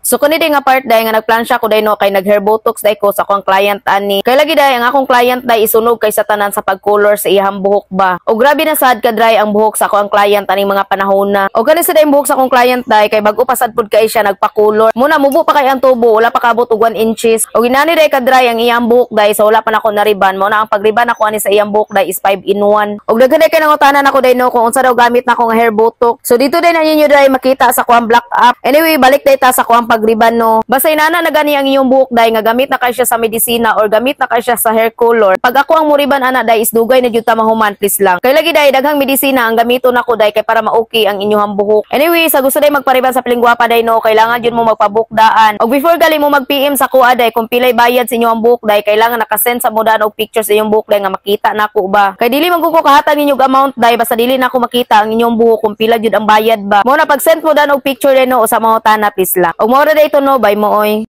So kuni day nga part day nga nagplansya ko day no, kay nag hair botox day ko sa akong client ani. Kay lagi day ang akong client day isunog kay sa tanan sa pag-color sa iyang buhok ba. O grabe na sad ka dry ang buhok sa akong client aning mga panahon na. O gani sa day ang buhok sa akong client day kay bag-o pa sad pud kay siya nagpa-color. Muna mubo pa kay ang tubo, wala pa kabot og 1 inches. O ginani day ka dry ang iyang buhok day, so wala pa nako nariban. Mao na ang pagriban ako ani sa iyang buhok day is 5 in 1. Og daghan day kay nangutana nako day no kung unsa daw gamit nako nga hair botox. So dito day na ninyo day makita sa kuang black app. Anyway, balik day ta sa kuang pagriban no. Basta inana na gani ang inyong buhok day nga gamit na kay siya sa medisina or gamit na kay siya sa hair color. Pag ako ang muriban ana day is dugay na jud ta mahuman, please lang. Kay lagi day daghang medisina ang gamiton nako day kay para ma-okay ang inyong buhok. Anyway, sa gusto day magpariban sa Pilingwapa day no, kailangan jud mo magpa-book daan. Og before gali mo mag-PM sa kuha day kung pilay bayad sa inyong buhok day, kailangan nakasend sa mo daan og pictures sa inyong buhok day nga makita nako ba. Kay dili man ko kahatag ninyo og amount day basta dili nako makita ang inyong buhok kung pila jud ang bayad ba. Mo na pag send mo daan og picture day no, sa mga tana, please lang. Og mao ra day to no, bye mo oy.